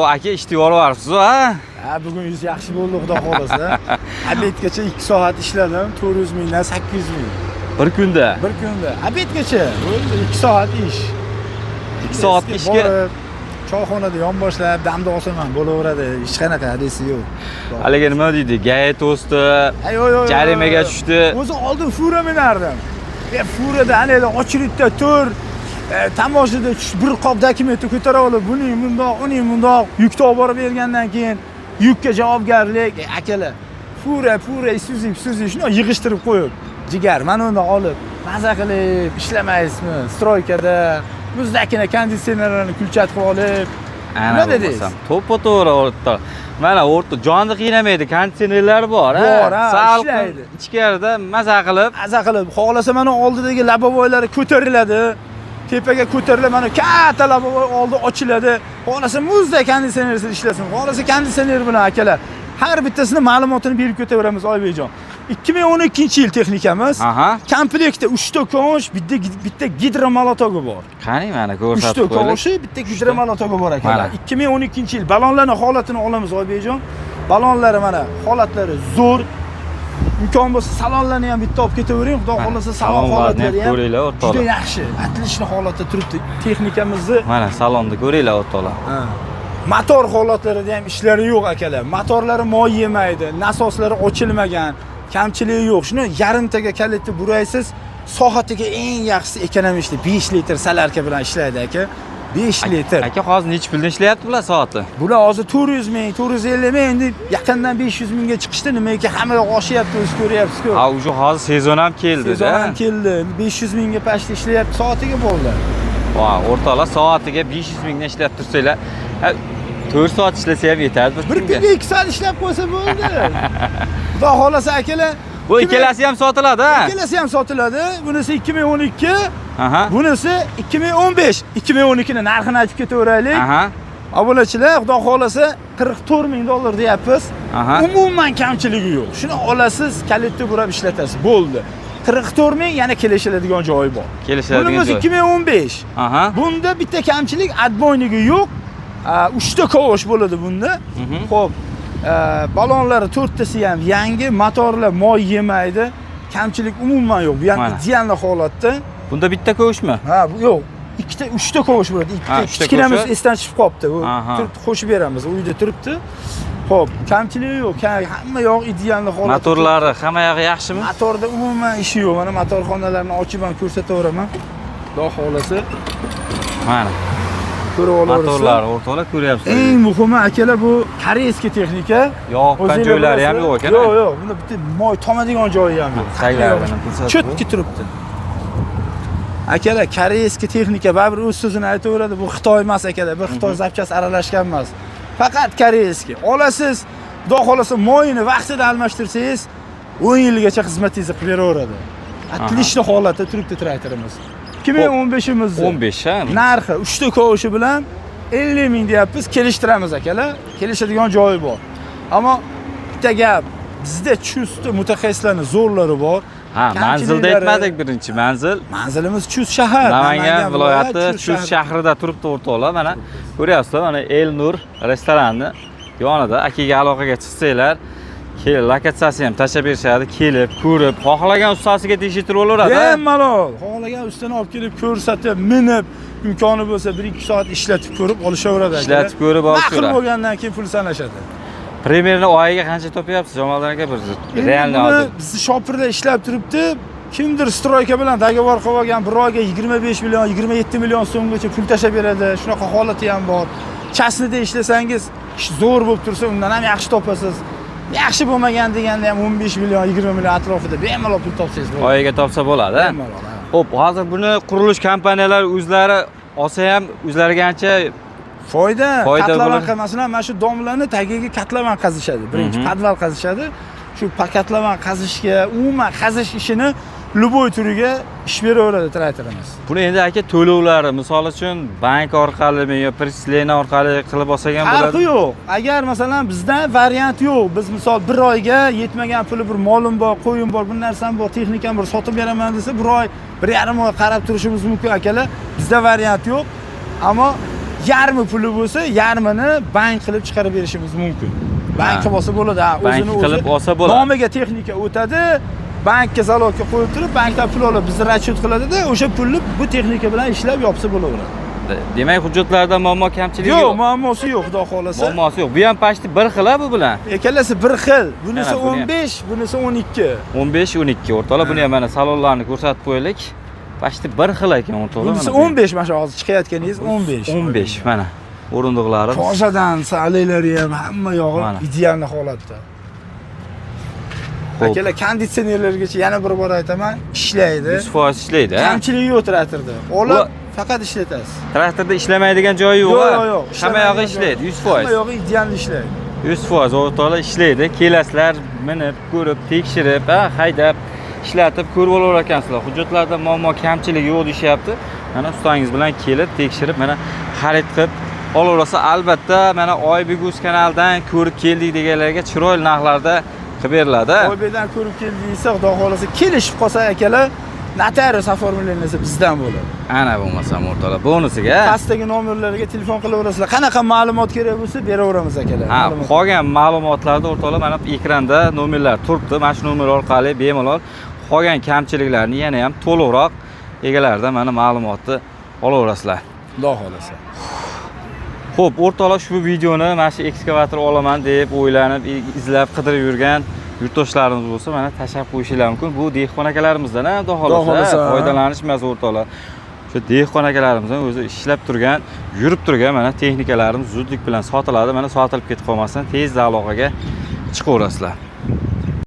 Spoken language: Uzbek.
Aka, ishni yorib, ha? Ha, bugun yuz yaxshi bo'ldi, xudo xohlasa. Обед gacha 2 soat ishladim, 400 mingdan 800 ming. Bir kunda. Bir kunda. Обед gacha bo'ldi, 2 soat ish. 2 soat ishga Borib, choyxonada yonboshlab damda olsam ham bo'laveradi. Hech qanaqa hadisi yo'q. Haligi nima deydi? ГАИ to'sdi. Ay, yo'q, yo'q, yo'q, Jarimaga yo'q. tushdi. O'zi oldin фура minardim. Фура da anayda очередь da tur, tamoshada tush, bir qop dokumentni ko'tara olib, buning bundoq, uning bundoq, yukni olib borib bergandan keyin yukka javobgarlik, akalar, фура, фура, Isuzu, Isuzu shundoq yig'ishtirib qo'yib, jigar, mana undan olib, maza qilib ishlamaysizmi? Стройка da muzdakina konditsionerlarni включать qilib olib, Ana nima dedingiz? Bo'lmasam, to'ppa to'g'ri, o'rta. Mana o'rta jonni qiynamaydi, konditsionerlar bor, ha. Bor, ha, Salqin ishlaydi. Ichkarida maza qilib, Maza qilib, xohlasa mana oldidagi лобовой lari ko'tariladi. Tepaga ko'tarilib, mana katta лобовой oldi ochiladi. Xohlasa muzda konditsionersiz ishlasin. Xohlasa konditsioner bilan, akalar. Har bittasini ma'lumotini berib ketaveramiz, Oybekjon. 2012-yil texnikamiz. Komplektda 3 ta ковш, bitta гидромолоток i bor. Qani, mana 3 ko'rsatib ta qo'ydik. ковш i, bitta гидромолоток i bor, akalar. Mana. 2012-yil balonlarning holatini olamiz, Oybekjon. Balonlari mana holatlari zo'r. Imkon bo'lsa salonlarni ham bitta olib ketavering. Xudo Mana, xohlasa salon salonlarni ham holatlari ham ko'ringlar, o'rtoqlar. juda yaxshi. Отличный holatda turibdi texnikamizni. Mana salonni ko'ringlar, o'rtoqlar. Motor holatlarida ham ishlari yo'q, akalar. Motorlari moy yemaydi, nasoslari ochilmagan, kamchiligi yo'q. Shuni yarimtaga kalitni buraysiz, soatiga eng yaxshisi эконом ishlaydi. 5 litr солярка bilan ishlaydi, aka. 5 litr. Aka, hozir necha puldan ishlayapti bular soati? Bular hozir 400 ming, 450 ming, endi yaqindan 500 mingga chiqishdi. Nimaki hamma yoq oshyapti, o'zi ko'ryapsiz-ku. Ha, уже hozir sezon ham keldi. Sezon ham keldi. 500 mingga pastda ishlayapti soatiga, bo'ldi. Va, o'rtoqlar, soatiga 500 mingdan ishlab tursanglar, ha, 4 soat ishlasa ham yetadi bir Bir kunga. kunga 2 soat ishlab qo'ysa bo'ldi. Xudo xohlasa, akalar. Bu ikkalasi ham sotiladi, ha? Ikkalasi ham sotiladi. Bunisi 2012, bunisi 2015. 2012 ni narxini aytib ketaveraylik. Obunachilar, xudo xohlasa 44 ming dollar deyapmiz. Umuman kamchiligi yo'q. Shuni olasiz, kalitni burab ishlatasiz. Bo'ldi. 44 ming, yana kelishiladigan joyi bor. Kelishiladigan Bunimiz joy. 2015. Bunda bitta kamchilik, отбойник i yo'q. Uchta ковш bo'ladi bunda. Xo'p, balonlari to'rttasi ham yangi, motorlar moy yemaydi. Kamchilik umuman yo'q. Bu ham Mana. идеальный holatda. Bunda bitta ковш mi? Ha, bu yo'q. Ikkita, uchta ковш bo'ladi. Ikkita Ha, uchta kichkinamiz ковш i? esdan chiqib qolibdi. U turibdi, qo'shib beramiz. Uyda turibdi. Xo'p, kamchiligi yo'q. Hamma yoq идеальный holatda. Motorlari hamma yog'i yaxshimi? Motorda umuman ishi yo'q. Mana motorxonalarni ochib ham ko'rsataveraman. Xudo xohlasa Mana ko'rib olaverasiz. motorlari, o'rtoqlar, ko'ryapsizlar. Eng muhimi, akalar, bu корейский texnika. Yoqqan O'zinglar joylari ham bilasizlar. yo'q ekan. Yo'q, yo'q. Bunda bitta moy tomadigan joyi ham yo'q. Taglarini ko'rsatib Чётко turibdi. Akalar, корейский texnika baribir o'z so'zini aytaveradi. Bu Xitoy emas, akalar. Bir Xitoy запчасть aralashgan emas. Faqat корейский. Olasiz, xudo xohlasa moyini vaqtida almashtirsangiz, 10 yilgacha xizmatingizni qilib beraveradi. Отличный holatda turibdi traktorimiz. 2015imiz. 15, ha? Narxi 3 ta ковш i bilan 50 ming deyapmiz, kelishtiramiz, akalar. Kelishadigan joyi bor. Ammo bitta gap, bizda Chustda mutaxassislarning zo'rlari bor. Ha, manzilda Kamchiliklari- aytmadik birinchi manzil. Manzilimiz Chust shahar. Namangan viloyati Chust Chust shahrida turibdi, o'rtoqlar. Mana ko'ryapsizlar, mana Elnur restoranni yonida. Akaga aloqaga chiqsanglar, kelib lokatsiyasini ham tashlab berishadi, kelib, ko'rib, xohlagan ustasiga tekshirtirib olaveradi. Bemalol. Xohlagan ustani olib kelib ko'rsatib, minib, imkoni bo'lsa 1-2 soat ishlatib ko'rib olishaveradi, akalar. Ishlatib ko'rib Ma'qul olishaveradi. bo'lgandan keyin pul sanashadi. Примерно oyiga qancha topyapsiz, Jamoliddin aka, bir Endi реальный buni hozir? bizni shopirlar ishlab turibdi. Kimdir стройка bilan договор qilib olgan, bir oyga 25 million, 27 million so'mgacha pul tashlab beradi. Shunaqa holati ham bor. Частный da ishlasangiz, ish zo'r bo'lib tursa, undan ham yaxshi topasiz. Yaxshi bo'lmagan deganda ham 15 million, 20 million atrofida bemalol pul topsangiz bo'ladi. Oyiga topsa bo'ladi, a? Bemalol, ha. Xo'p, hozir buni qurilish kompaniyalari o'zlari olsa ham o'zlariga ancha Foyda, Foyda котлован bo'ladi. Masalan, mana shu дом larni tagiga котлован qazishadi. Birinchi подвал qazishadi. Shu котлован qazishga, umuman qazish ishini любой turiga ish beraveradi traktorimiz. Buni endi, aka, to'lovlari, misol uchun, bank orqalimi yo перечисление orqali qilib olsak ham Farqi bo'ladi. yo'q. Agar, masalan, bizda variant yo'q. Biz, misol, bir oyga yetmagan puli, bir molim bor, qo'yim bor, bir narsam bor, texnikam bor, sotib beraman desa, bir oy, 1,5 oy qarab turishimiz mumkin, akalar. Bizda variant yo'q. Ammo Yarmi puli bo'lsa, yarmini bank qilib chiqarib berishimiz mumkin. Bank qilib olsa bo'ladi, ha, Bank o'zini o'zi qilib olsa bo'ladi. Nomiga texnika o'tadi, bankka залог ga qo'yib turib, bankdan pul olib bizni расчет qiladida, o'sha pulni bu texnika bilan ishlab yopsa bo'laveradi. Demak, hujjatlarda muammo kamchiligi Yo'q, yo'q. muammosi yo'q, xudo xohlasa. Muammosi yo'q. Bu ham почти bir xil bu bilan. Ikkalasi bir xil. Bunisi Mana buni ham. 15, bunisi 12. 15 12 o'rtoqlar, buni ham mana salonlarni ko'rsatib qo'yaylik. Почти bir xil ekan o'rtoqlar. Bunisi mana bu. 15, mana shu hozir chiqayotganingiz 15. 15 mana o'rindiqlari. Tozadan saliylari ham hamma yog'i Mana. ideal holatda. Xo'p. Akalar, konditsionerlargacha yana bir bor aytaman, ishlaydi. 100% ishlaydi, ha? Kamchiligi yo'q traktorda. Olib Bu- faqat ishlatasiz. Traktorda ishlamaydigan joyi yo'q. Yo'q, yo'q, yo'q. Hamma yog'i ishlaydi, 100%. Hamma yog'i ideal ishlaydi. 100% o'rtoqlar ishlaydi. Kelasizlar, minib, ko'rib, tekshirib, ha, haydab, ishlatib ko'rib olar ekansizlar. Hujjatlarda muammo kamchilik yo'q deyishyapti. Mana ustangiz bilan kelib, tekshirib, mana xarid qilib olaversa, albatta mana Oybek Uz kanalidan ko'rib keldik deganlarga chiroyli narxlarda qilib beriladi. Oybekdan ko'rib keldi desa, xudo xohlasa kelishib qolsa akalar, notarius оформления si bizdan bo'ladi. Ana bo'lmasam o'rtoqlar, bonusiga. Pastdagi nomerlarga telefon qilaverasizlar. Qanaqa ma'lumot kerak bo'lsa beraveramiz akalar. Ha, Ma'lumot. qolgan ma'lumotlarda o'rtoqlar mana ekranda nomerlar turibdi. Mana shu nomer orqali bemalol qolgan kamchiliklarni yana ham to'liqroq egalaridan mana ma'lumotni olaverasizlar. Xudo xohlasa. Xo'p, o'rtoqlar, ushbu videoni mana shu ekskavator olaman deb o'ylanib, izlab, qidirib yurgan yurtdoshlarimiz bo'lsa, mana tashlab qo'yishinglar mumkin. Bu dehqon akalarimizdan ham xudo Xudo xohlasa, xohlasa, ha. foydalanishmas o'rtoqlar. Shu dehqon akalarimizdan o'zi ishlab turgan, yurib turgan mana texnikalarimiz zudlik bilan sotiladi. Mana sotilib ketib qolmasdan tezda aloqaga chiqaverasizlar.